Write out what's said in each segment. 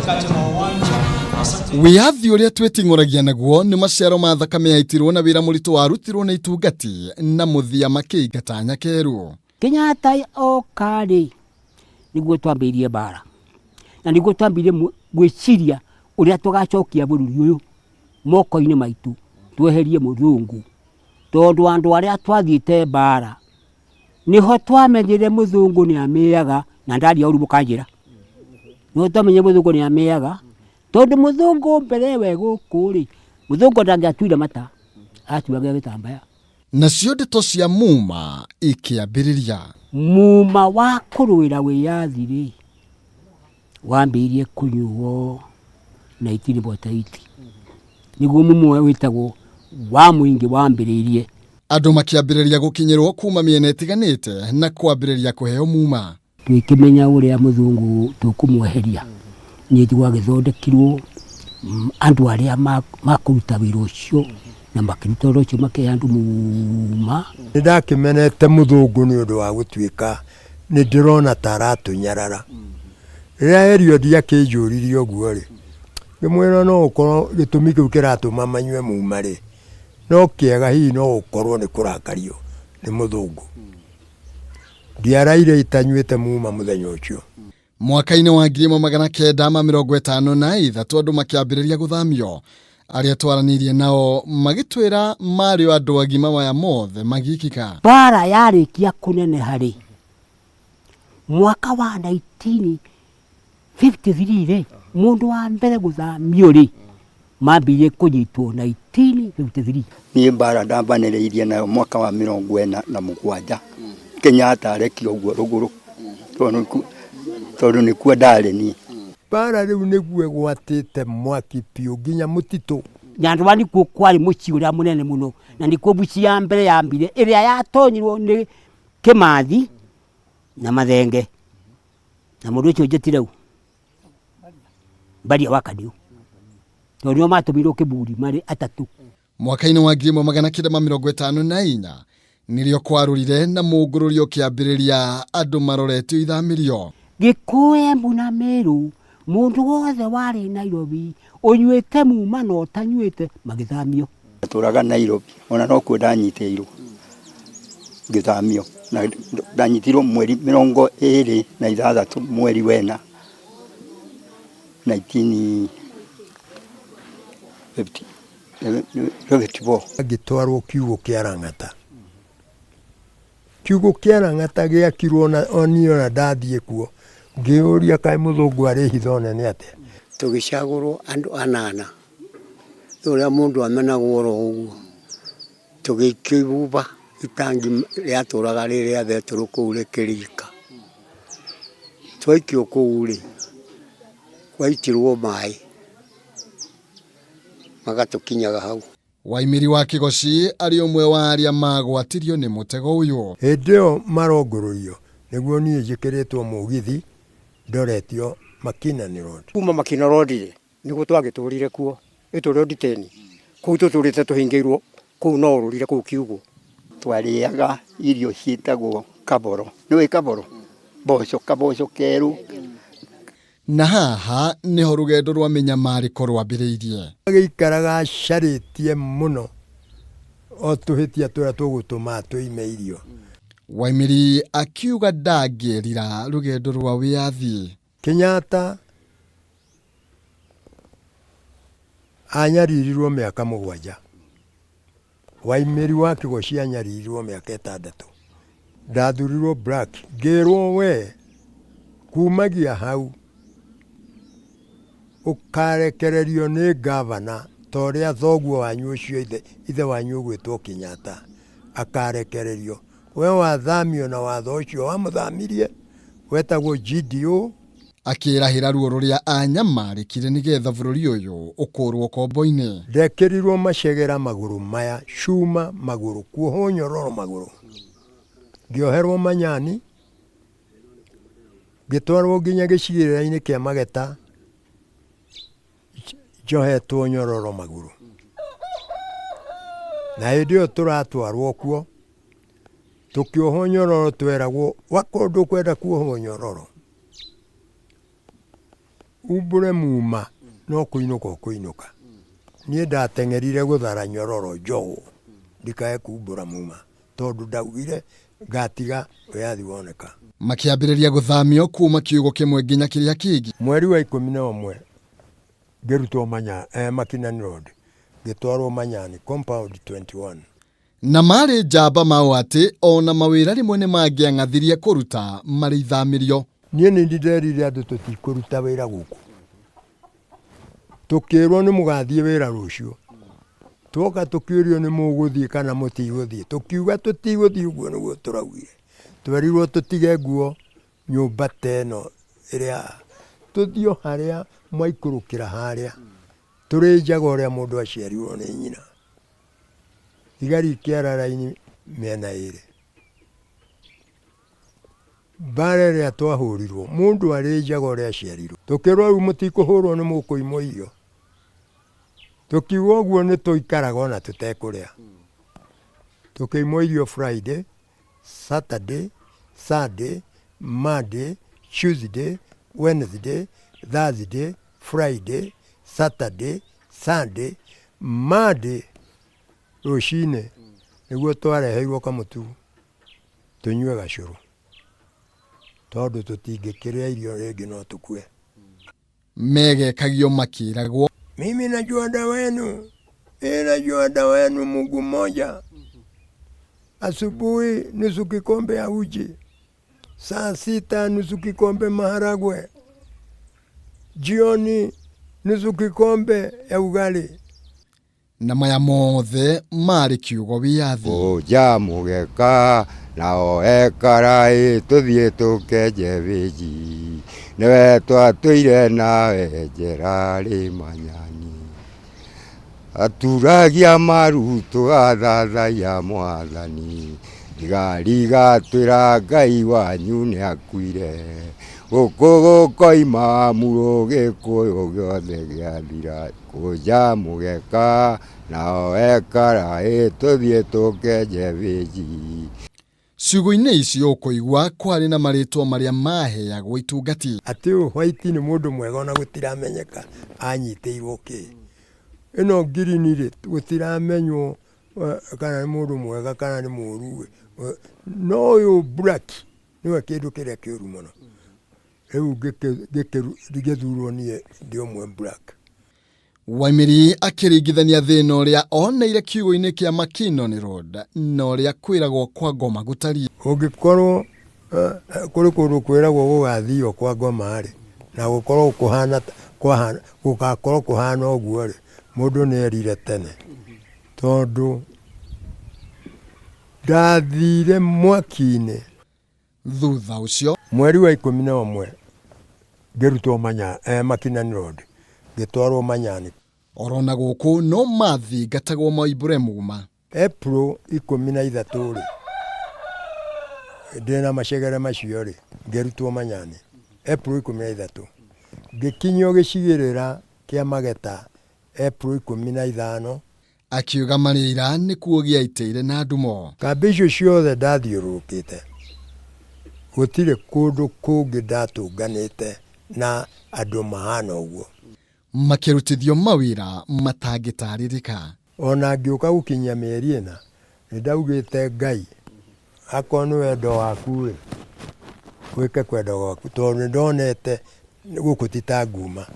Katikati mwa uwanja. Asante. Wĩyathi ũrĩa twĩting'ũragia naguo nĩ maciaro ma thakame yaitirwo na wĩra mũritũ warutirwo nĩ itungati na mũthia makĩingata nyakerũ. Kenyatta oka rĩ, nĩguo twambĩrĩirie mbara na nĩguo twambĩrĩirie gwĩciria ũrĩa tũgacokia bũrũri ũyũ moko-inĩ maitũ tweherie mũthũngũ, tondũ andũ arĩa twathiĩte mbara nĩho twamenyire mũthũngũ nĩ amĩaga, na ndaria ũru mũkanjĩra, nĩho twamenyire mũthũngũ nĩ amĩaga, tondũ mũthũngũ mbere we gũkũ rĩ, mũthũngũ ndangĩatuire mata, atuagĩra gĩtambaya. Nacio ndeto cia muma ikĩambĩrĩria. Muma wa kũrũĩra wĩyathi rĩ, wambĩrĩirie kũnyuo 1948 nĩguo mumo wĩtagwo wa mũingĩ wambĩrĩirie. Andũ makĩambĩrĩria gũkinyĩrwo kuma mĩena ĩtiganĩte na kwambĩrĩria kũheo muma. Twĩkĩmenya ũrĩa mũthũngũ tũkũmweheria, nĩ gwagĩthondekirwo andũ arĩa makũruta wĩra ũcio na makĩruta wĩra ũcio makĩhe andũ muma. Nĩ ndakĩmenete mũthũngũ nĩ ũndũ wa gũtuĩka nĩ ndĩrona ta aratũnyarara. Rĩrĩa Eliud akĩnjũririe ũguo rĩ, ngĩmwĩra no ũkorwo gĩtũmi kĩu kĩratũma manyue muma rĩ, no kĩega hihi no ũkorwo nĩ kũrakario nĩ mũthũngũ. Ndiaraire itanyuĩte muma mũthenya ũcio. Mwaka-inĩ wa 1953 andũ makĩambĩrĩria gũthamio. Arĩa twaranĩirie nao magĩtwĩra marĩ o andũ agima maya mothe magĩkĩka. Mbara yarĩkia kũneneha rĩ, mwaka wa 1953 rĩ, mũndũ wa mbere gũthamio rĩ, mambĩrĩirie kũnyitwo 1953. Niĩ mbara ndambanĩrĩirie nayo mwaka wa 47 Kenyatta arekio ũguo rũgũrũ, tondũ nĩkuo ndarĩ niĩ. Mbara rĩu nĩguo ĩgwatĩte mwaki biũ nginya mũtitũ. Nyandarua nĩkuo kwarĩ mũciĩ ũrĩa mũnene mũno, na nĩkuo mbuci ya mbere yambire ĩrĩa yatonyirwo nĩ Kĩmathi na Mathenge na mũndũ ũcio njĩtire ũ? Mbaria wa Kaniũ, tondũ nĩo matũmirwo Kĩburi marĩ atatũ. Mwaka-inĩ wa 1954 nĩrĩo kwarũrire na mũngũrũrio ũkĩambĩrĩria andũ maroretio ithamĩrio. Gĩkũyũ, Embu na Meru, mũndũ wothe warĩ Nairobi ũnyuĩte muma na ũtanyuĩte magĩthamio. Ndatũraga Nairobi, ona nokuo ndanyitĩirwo ngĩthamio, na ndanyitirwo mweri 26 mweri wena 1954. Ngĩtwarwo kiugũ kĩa Lang'ata. Kiugũ kĩa Lang'ata gĩakirwo na niĩ ona ndathiĩ kuo ngĩũria kaĩ mũthũngũ arĩ hitho nene atĩa. Tũgĩcagũrwo andũ anana, nĩ ũrĩa mũndũ amenagwo oro ũguo, tũgĩikio ibũba itangi rĩatũraga rĩ rĩa betũrũ kũu rĩkĩrika. Twaikio kũu rĩ, gwaitirwo maĩ magatũkinyaga hau. Waimĩri wa Kĩgoci arĩ ũmwe wa arĩa magwatirio nĩ mũtego ũyũ. Hĩndĩ ĩyo marongũrũrio nĩguo niĩ njĩkĩrĩtwo mũgithi ndoretio Makinani Road. Kuma Makina Road rĩ, nĩguo twagĩtũrire kuo, ĩtũ Road 10, kũu tũtũrĩte tũhingĩirwo kũu no ũrũrire kũu kiugũ. Twarĩaga irio ciĩtagwo kaboro, nĩũĩ kaboro? Mboco, kaboco kerũ. Na haha nĩho rũgendo rwa mĩnyamarĩko rwambĩrĩirie. Agĩikaraga acarĩtie mũno o tũhĩtia tũrĩa tũgũtũma atũime irio. Waimĩri akiuga ndangĩerira rũgendo rwa wĩyathi. Kenyatta anyaririrwo mĩaka 7. Waimĩri wa Kĩgoci anyaririrwo mĩaka 6. Ndathurirwo black, ngĩrwo we kumagia hau ũkarekererio nĩ gavana ta ũrĩa thoguo wanyu ũcio ithe wanyu ũgwĩtwo Kenyatta akarekererio. We wathamio na watho ũcio wamũthamirie wetagwo GDO. Akĩrahĩra ruo rũrĩa anyamarĩkire nĩgetha bũrũri ũyũ ũkũrwo kombo-inĩ. Ndekĩrirwo macegera magũrũ maya, cuma magũrũ, kuohwo nyororo magũrũ. Ngĩoherwo manyani, ngĩtwarwo nginya gĩcigĩrĩra-inĩ kĩa Mageta, njohetwo nyororo magũrũ. Na hĩndĩ ĩyo tũratwarwo kuo, tũkĩohwo nyororo tweragwo wakorwo ndũkwenda kuohwo nyororo. Umbũre muma no kũinũka ũkũinũka. Niĩ ndateng'erire gũthara nyororo njohwo ndikae kumbũra muma tondũ ndaugire ngatiga wĩyathi woneka. Makĩambĩrĩria gũthamio kuma kiugo kĩmwe nginya kĩrĩa kĩngĩ. Mweri wa 11 ngĩrutwo Mackinnon Road ngĩtwarwo Manyani compound 21. Na marĩ njamba mao atĩ ona mawĩra rĩmwe nĩ mangĩang'athirie kũruta marĩ ithamĩrio. Niĩ nĩ nderire andũ tũtikũruta wĩra gũkũ. Tũkĩrwo nĩ mũgathiĩ wĩra rũciũ. Twoka tũkĩũrio nĩ mũgũthiĩ kana mũtigũthiĩ. Tũkiuga tũtigũthiĩ ũguo nĩguo tũraugire. Twerirwo tũtige nguo nyũmba ta ĩno ĩrĩa tũthiĩ o harĩa mwaikũrũkĩra harĩa. Tũrĩ njaga ũrĩa mũndũ aciarirwo nĩ nyina. Thigari ikĩara raini mĩena ĩrĩ. Mbara ĩrĩa twahũrirwo mũndũ arĩ njaga ũrĩa aciarirwo. Tũkĩrwo rĩu mũtikũhũrwo nĩ mũkũimwo irio. Tũkiuga ũguo nĩ tũikaraga ona tũtekũrĩa. Tũkĩimwo irio Friday, Saturday, Sunday, Monday, Tuesday, Wednesday, Thursday, Friday, Saturday, Sunday, Monday rũcinĩ nĩguo twareheirwo kamũtu tũnyue gacũrũ tondũ tũtingĩkĩrĩa irio rĩngĩ no tũkue. Megekagio makĩragwo Mimi najua dawa yenu, mimi najua dawa yenu Mungu mmoja. Asubuhi nusu kikombe ya uji, saa 6 nusu kikombe maharagwe, jioni nusu kikombe ya ugali. Na maya mothe marĩ kiugo wĩyathi. Kũnja mũgeka nao ekaraĩ tũthiĩ tũkenje bĩji nĩwe twatũire nawe njera rĩ Manyani. Aturagia maru tũgathathaiya mwathani thigari igatwĩra Ngai wanyu nĩakuire gũkũ gũkoima murũ gĩkũyũ gĩothe gĩathira. Kũnja mũgeka nao ekaraĩ tũthiĩ tũkenje bĩji. Ciugo-inĩ icio ũkũigua kwarĩ na marĩtwa marĩa maheagwo itungati. Atĩ ũyũ White nĩ mũndũ mwega ona gũtiramenyeka anyitĩirwo kĩ. Ĩno ngirini rĩ gũtiramenywo kana nĩ mũndũ mwega kana nĩ mũũru. No ũyũ black nĩwe kĩndũ kĩrĩa kĩũru mũno. Rĩu ngĩthurwo niĩ ndĩ ũmwe black. Waimiri akĩringithania thĩna ũrĩa oneire kiugo-inĩ kĩa Mackinnon Road na ũrĩa kwĩragwo kwa ngoma gũtariĩ. Ũngĩkorwo kũrĩ kũndũ kwĩragwo gũgathio kwa ngoma rĩ, na gũkorwo kũhana gũgakorwo kũhana ũguo rĩ, mũndũ nĩ erire tene. Tondũ ndathire mwaki-inĩ. Thutha ũcio mweri wa 11 ngĩrutwo Mackinnon Road ngĩtwarwo Manyani. Orona gũkũ no mathingatagwo maimbũre muma. April 13 rĩ ndĩna macegere macio rĩ ngĩrutwo Manyani. April 13 ngĩkinyio gĩcigĩrĩra kĩa Mageta April 15. Akiuga Marĩira nĩkuo gĩaitĩire na ndumo. Kambĩ icio ciothe ndathiũrũrũkĩte gũtirĩ kũndũ kũngĩ ndatũnganĩte na andũ mahana ũguo. Makĩrutithio mawĩra matangĩtarĩrĩka. Ona ngĩũka gũkinyia mĩeri 4 nĩ ndaugĩte Ngai akorwo nĩ wendo waku rĩ wĩke kwenda gwaku tondũ nĩ ndonete gũkũ ti ta nguma.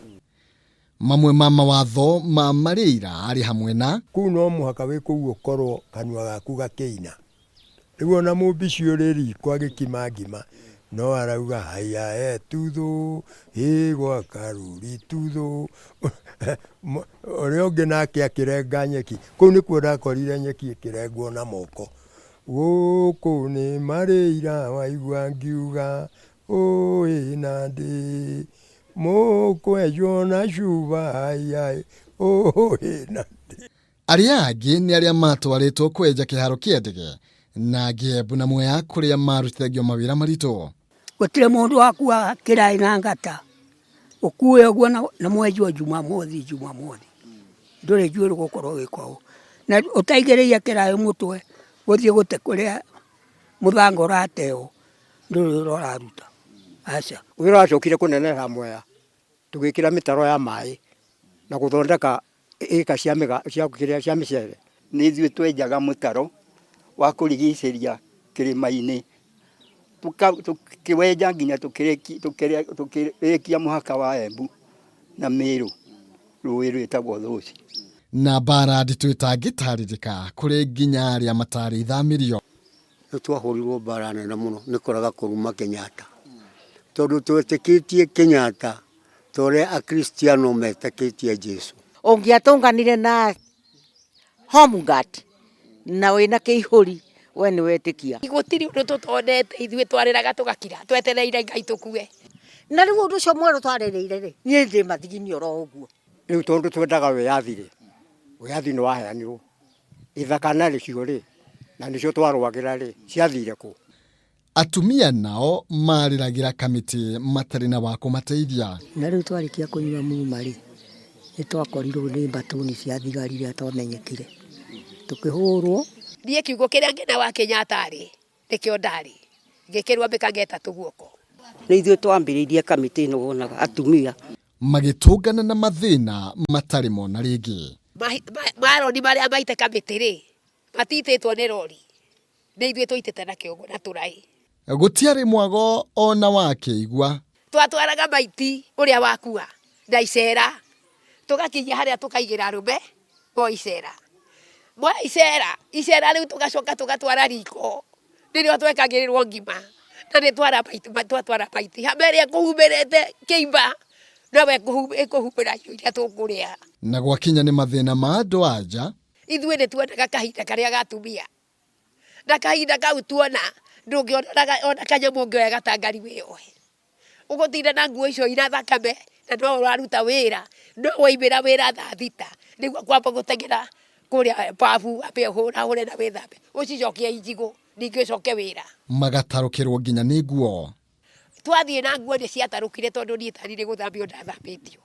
Mamwe ma mawatho ma Marĩira arĩ hamwe na kũu no mũhaka wĩ kũu ũkorwo kanua gaku gakĩina. Rĩu ona mũmbici ũrĩ riko agĩkima ngima no arauga haya etuthũ ĩ gwa karũri tuthũ. Ũrĩa ũngĩ nake akĩrenga nyeki. Kũu nĩkuo ndakorire nyeki ĩkĩrengwo na moko. Gũkũ nĩ Marĩira waigua ngiuga ũĩ na ndĩ mũkwenjwo na cuba haya ũĩ na ndĩ. Arĩa angĩ nĩ arĩa matwarĩtwo kwenja kĩharo kĩa ndege na angĩ Embu na Mwea kũrĩa marutithagio mawĩra maritũ. Gũtirĩ mũndũ wakuaga kĩraĩ na ngata ũkue ũguo na mwenjwo Jumamothi Jumamothi ndũrĩ njuĩrĩ gũkorwo wĩka ũũ na ũtaigĩrĩire kĩraĩ mũtwe gũthiĩ gũte kũrĩa mũthanga ũrateo ndũrĩ wĩra ũraruta. Aca. Wĩra wacokire kũneneha Mwea. Tũgĩkĩra mĩtaro ya maĩ na gũthondeka ĩka cia mĩga cia kĩrĩa cia mĩcere. Nĩ ithuĩ twenjaga mũtaro wa kũrigicĩria kĩrĩma-inĩ, tũkĩwenja nginya tũkĩrĩkia mũhaka wa Embu na Meru, rũĩ rwĩtagwo Thũci. Na mbara nditũ ĩtangĩtarĩrĩka kũrĩ nginya arĩa matarĩ ithamĩrio. Nĩ twahũrirwo mbara nene mũno nĩ kũrega kũruma Kenyatta, tondũ twetĩkĩtie Kenyatta ta ũrĩa Akristiano metĩkĩtie Jesu. Ũngĩatũnganire na Home Guard na wĩna kĩihũri we nĩ wetĩkia. Gũtirĩ ũndũ tũtonete ithuĩ, twarĩraga tũgakira twetereire Ngai tũkue. Na rĩu ũndũ ũcio mwerũ twarĩrĩire rĩ, niĩ ndĩ mathigini oro ũguo. Rĩu tondũ twendaga wĩyathi rĩ, wĩyathi nĩ waheanirwo. Ithaka narĩcio rĩ, na nĩcio twarũagĩra rĩ, ciathire kũ? Atumia nao marĩragĩra kamĩtĩ matarĩ na wa kũmateithia. Na rĩu twarĩkia kũnyua muma rĩ, nĩ twakorirwo nĩ mbatuni cia thigari rĩrĩa twamenyekire, tũkĩhũrwo. Niĩ kiugo kĩrĩa ngĩna wa Kenyatta rĩ, nĩkĩo ndarĩ ngĩkĩrwo mĩkanga ĩtatũ guoko. Nĩ ithuĩ twambĩrĩirie kamĩtĩ ĩno wonaga atumia. Magĩtũngana na mathĩna matarĩ mona rĩngĩ. Maroni marĩa maite kamĩtĩ rĩ, matitĩtwo nĩ rori, nĩ ithuĩ tũitĩte na kĩongo na tũraĩ. Gũtiarĩ mwago ona wa kĩigua. Twatwaraga maiti ũrĩa wakua na icera, tũgakinyia harĩa tũkaigĩra arũme mo icera. Moya icera, icera rĩu tũgacoka tũgatwara riko, nĩrĩo twekagĩrĩrwo ngima, na nĩ twatwara maiti. Hama ĩrĩa ĩkũhumbĩrĩte kĩimba, nowe ĩkũhumbĩra irio iria tũkũrĩa. Na gwakinya nĩ mathĩna ma andũ a nja. Ithuĩ nĩ tuonaga kahinda karĩa ga atumia. Na kahinda kau tuona, ndũngĩona ona kanyamũ ũngĩoya gatangari wĩyohe. Ũgũtinda na nguo icio ina thakame, na no ũraruta wĩra, no waumĩra wĩra thaa thita, nĩguo kwamba gũteng'era kũrĩa babu, wambe ũhũrahũre na wĩthambe, ũcicokie injigũ, ningĩ ũcoke wĩra. Magatarũkĩrwo nginya nĩ nguo. Twathiĩ na nguo nĩ ciatarũkire tondũ niĩ tarire gũthambio ndathambĩtio.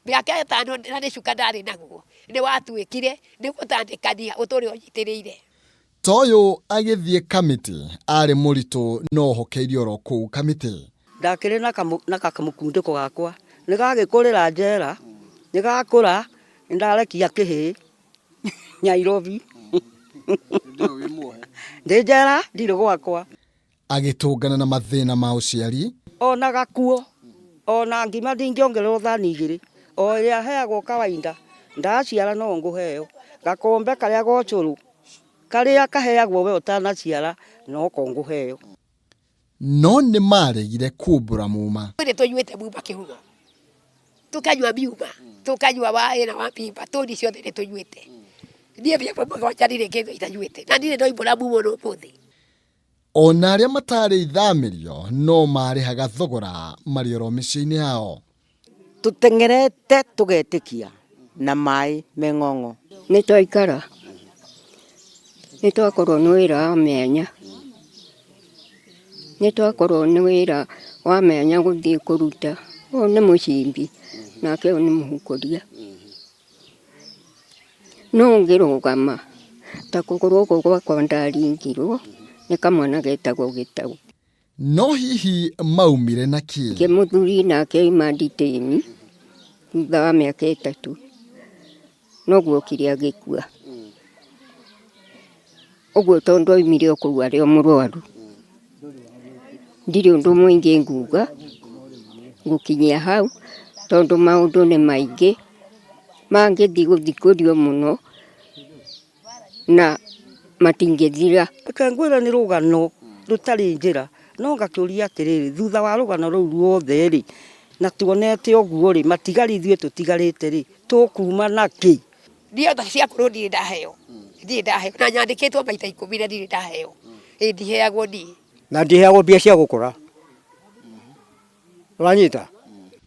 Mĩaka ĩtano na nĩ cuka ndarĩ naguo, nĩ watuĩkire nĩ gũtandĩkania ũtũre ũnyitĩrĩire. Ta ũyũ agĩthiĩ kamĩtĩ arĩ mũritũ no ohokeirio oro kũu kamĩtĩ. Ndakĩrĩ na kamũkundĩko gakwa, nĩ gagĩkũrĩra njera, nĩ gakũra, nĩ ndarekia kĩhĩĩ Nairobi. Ndĩ njera, ndirĩ gwakwa. Agĩtũngana na mathĩna ma ũciari. Ona gakuo, ona ngima ndingĩongererwo thani igĩrĩ, o ĩrĩa heagwo kawaida, ndaciara no ngũheo. Gakombe karĩa gocũrũ, karĩa kaheagwo we ũtanaciara, no ko ngũheo. No nĩ maregire kumbũra muma. Nĩ tũnyuĩte muma kĩhumo, tũkanyua miuma, tũkanyua wa ĩna wa mbimba, tũni ciothe nĩ tũnyuĩte. Niĩ mĩaka mũgwanja ndirĩ kĩndũ itanyuĩte, na ndirĩ ndoimbũra muma ona ũmũthĩ. Ona arĩa matarĩ ithamĩrio no marĩhaga thogora marĩ oro mĩciĩ-inĩ yao. Tũteng'erete tũgetĩkia na maĩ me ng'ong'o. Nĩ twaikara, nĩ twakorwo nĩ wĩra wa mĩanya, nĩ twakorwo nĩ wĩra wa mĩanya gũthiĩ kũruta. Ũyũ nĩ mũcimbi, nake ũyũ nĩ mũhukũria. No ũngĩrũgama ta kũgũrũ gũkũ gwakwa ndaringirwo nĩ kamwana getagwo Gĩtau. No hihi maumire na kĩ? Ke mũthuri nake auma nditĩni thutha wa mĩaka ĩtatũ, noguo okire agĩkua. Ũguo tondũ aumire o kũu arĩ o mũrwaru. Ndirĩ ũndũ mũingĩ nguga, ngũkinyia hau tondũ maũndũ nĩ maingĩ mangĩthiĩ gũthikũrio mũno na matingĩthira. Reke ngwĩre nĩ rũgano rũtarĩ njĩra, no ngakĩũria atĩrĩrĩ, thutha wa rũgano rũu ruothe rĩ, na tuonete ũguo rĩ, matigari ithuĩ tũtigarĩte rĩ, tũkuma na kĩ? Niĩ ona cia kũrũ ndirĩ ndaheo, ndirĩ ndaheo, na nyandĩkĩtwo maita ikũmi na ndirĩ ndaheo. Ĩ ndiheagwo niĩ. Na ndiheagwo mbia cia gũkũra. Ũranyita?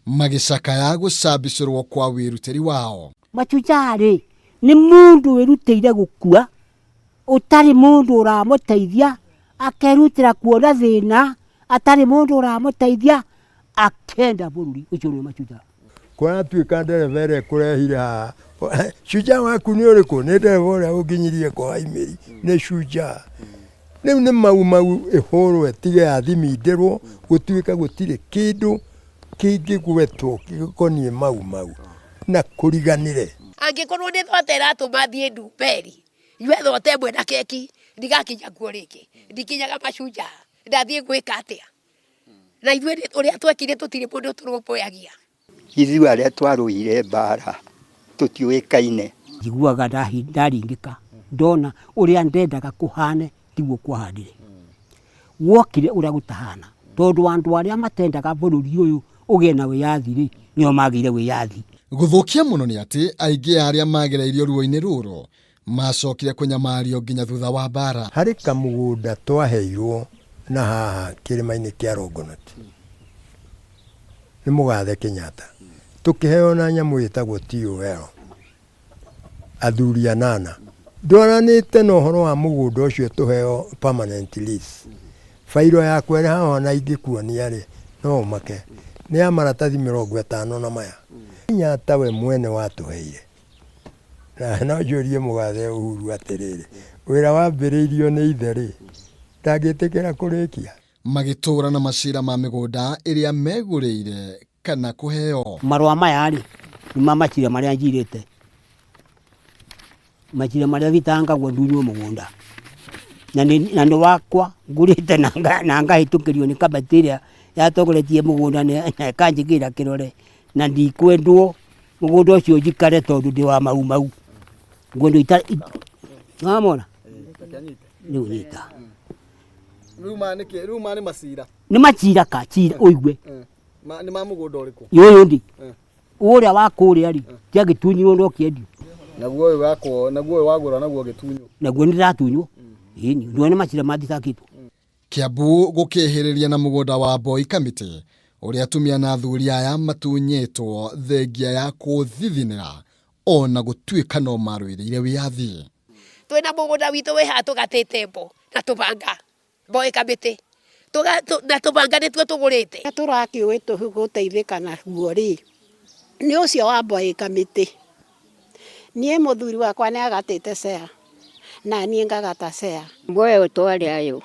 Magĩcakaya gũcambicũrwo kwa wĩrutĩri wao. Mashujaa rĩ, nĩ mũndũ wĩrutĩire gũkua, ũtarĩ mũndũ ũramũteithia, akerutĩra kuona thĩna, atarĩ mũndũ ũramũteithia, akenda bũrũri ũcio nĩwe Mashujaa. Kwaratuĩka ndereba ĩrĩa ĩkũrehire haha, shujaa waku nĩ ũrĩkũ? Nĩ ndereba ũrĩa ũnginyirie kwa Imĩri, nĩ shujaa. Rĩu nĩ mau mau ĩhũrwo ĩtige yathimindĩrwo, gũtuĩke gũtirĩ kĩndũ. Kĩngĩgwetwo gĩkoniĩ Mau Mau na kũriganĩre. Angĩkorwo nĩ thota ĩratũma thiĩ Ndumberi, nyue thota ĩmwe na keki, ndigakinya kuo rĩngĩ. Ndikinyaga Mashujaa, ndathiĩ gwĩka atĩa? Na ithuĩ ũrĩa twekire tũtirĩ mũndũ tũrũmbũyagia. Ithuĩ arĩa twarũire mbara tũtiũĩkaine. Njiguaga ndaringĩka ndona ũrĩa ndendaga kũhane tiguo kwahanire. Gwokire ũrĩa gũtahana tondũ andũ arĩa matendaga bũrũri ũyũ ũgĩe na wĩyathi rĩ, nĩo magĩire wĩyathi. Gũthũkia mũno nĩ atĩ aingĩ a arĩa magereirio ruo-inĩ rũrũ macokire kũnyamario nginya thutha wa mbara. Harĩ kamũgũnda twaheirwo na haha kĩrĩma-inĩ kĩa Longonot nĩ mũgathe Kenyatta, tũkĩheo na nyamũ ĩtagwo TOL, athuri anana. Ndwaranĩte na ũhoro wa mũgũnda ũcio tũheo permanent lease. Bairo yakwa ĩrĩ haha ona ingĩkuonia rĩ, no ũmake. Nĩ ya maratathi 50 na maya. Kenyatta we mwene watũheire. Na no njũrie mũgathe Uhuru atĩrĩrĩ, wĩra wambĩrĩirio nĩ ithe rĩ, ndangĩtĩkĩra kũrĩkia? Magĩtũra na macira ma mĩgũnda ĩrĩa megũrĩire kana kũheo. Marũa maya rĩ, nĩ ma macira marĩa njirĩte. Macira marĩa thitangagwo ndunywo mũgũnda. Na nĩ wakwa ngũrĩte na ngahĩtũkĩrio nĩ kamĩtĩ ĩrĩa yatongoretie mũgũnda na ĩkanjĩkĩrĩra kĩrore na ndikwendwo mũgũnda ũcio njikare tondũ ndĩ wa Mau Mau. Ngwendwo nĩwamona? Rĩu nyita. Rĩu ma nĩ macira. Nĩ macira ka cira ũigue. Nĩ ma mũgũnda ũrĩkũ? Ũyũ ndĩ. Ũrĩa wa kũrĩa rĩ, kĩagĩtunyirwo na ũkĩendio. Naguo ũyũ wakwo, naguo ũyũ wagũra naguo ũgĩtunywo. Naguo nĩ ndĩratunywo. Ĩni, ndũĩ nĩ macira mathitangĩtwo. Kiambu gũkĩhĩrĩria na mũgũnda wa Boy Kamĩtĩ ũrĩa atumia na athuri aya matunyĩtwo thengia ya kũthithinĩra ona gũtuĩka no marũĩrĩire wĩyathi. Twĩna mũgũnda witũ wĩ haha tũgatĩte mbo na tũbanga Boy Kamĩtĩ na tũbanga nĩtuo tũgũrĩte. Tũrakĩũĩ gũteithĩka naguo rĩ, nĩ ũcio wa Boy Kamĩtĩ. Niĩ mũthuri wakwa nĩ agatĩte cea na niĩ ngagata cea. Mbwa ĩyo twarĩ ayo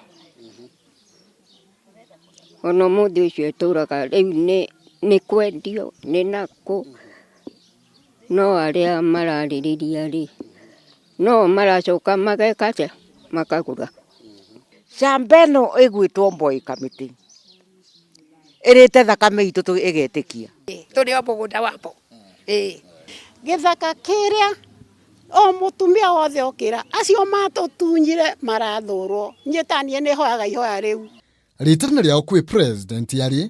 ona ũmũthĩ ũcio ĩtũraga rĩu nĩ kwendio nĩ nakũ no arĩa mararĩrĩria rĩ no maracoka mageka atĩa makagũra. Camba ĩno ĩgwĩtwo Boy Kamĩtĩ ĩrĩte thakame itũ ĩgetĩkia. Tũrĩ o mũgũnda wa mbo. Gĩthaka kĩrĩa o mũtumia wothe okĩra acio matũtunyire marathũrwo. Niĩ ta niĩ nĩ hoyaga ihoya rĩu. Rĩtana rĩao kwĩ president yarĩ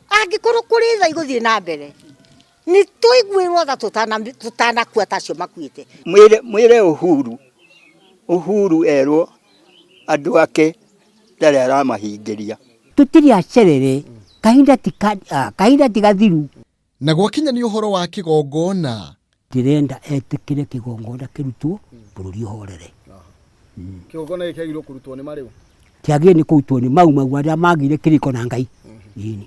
angĩkorwo kũrĩ tha igũthiĩ na mbere nĩ tũiguĩrwo tha tũtanakua ta acio makuĩte. Mwĩre Uhuru, Uhuru erwo andũ ake ndarĩ aramahingĩria. Tũtirĩ acerere, kahinda ti gathiru. Na gwakinya nĩ ũhoro wa kĩgongona. Ndĩrenda etĩkĩre kĩgongona kĩrutwo bũrũri ũhorere. Kĩgongona gĩkĩ kĩagĩrĩirwo kũrutwo nĩ marĩũ? Kĩagĩrĩirwo nĩ kũrutwo nĩ Mau Mau arĩa magĩire kĩrĩko na Ngai. Ĩni.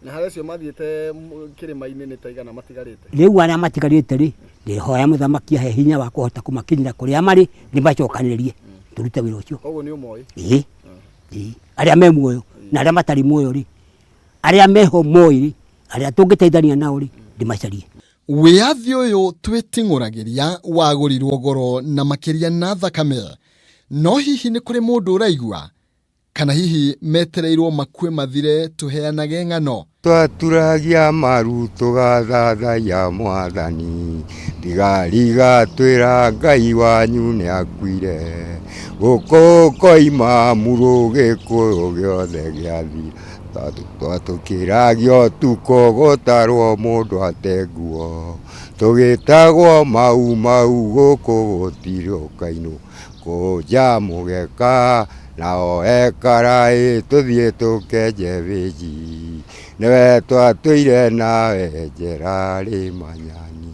Na harĩa acio mathiĩte kĩrĩma-inĩ nĩ ta igana matigarĩte? Rĩu arĩa matigarĩte rĩ, ndĩhoya mũthamaki ahe hinya wa kũhota kũmakinyĩra kũrĩa marĩ, ndĩmacokanĩrĩrie tũrute wĩra ũcio. Koguo nĩ ũmoĩ? Ĩĩ. Ĩĩ. Arĩa me muoyo na arĩa matarĩ muoyo rĩ, arĩa meho moĩ rĩ, arĩa tũngĩteithania nao rĩ, ndĩmacarie. Wĩyathi ũyũ twĩting'ũragĩria wagũrirwo goro na makĩria na thakame. No hihi nĩ kũrĩ mũndũ ũraigua? Kana hihi metereirwo makue mathire tũheanage ng'ano? Twaturagia maru tũgathathaiya mwathani, thigari igatwĩra Ngai wanyu nĩakuire. Gũkũ koima murũ gĩkũyũ gĩothe gĩathira. Twatũkĩragio ũtukũ gũtarwo mũndũ ate nguo. Tũgĩtagwo Mau Mau gũkũ gũtirĩ ũkainwo. Kũnja mũgeka nao ekaraĩ tũthiĩ tũkenje bĩnji. Nĩwe twatũire nawe njera rĩ manyani.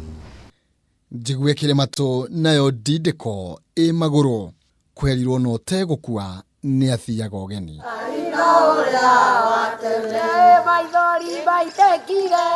Njigue kĩrĩmatũ nayo ndindĩko ĩ magũrũ. Kwerirwo no ũtegũkua nĩ athiaga ũgeni. Maithori maitekire.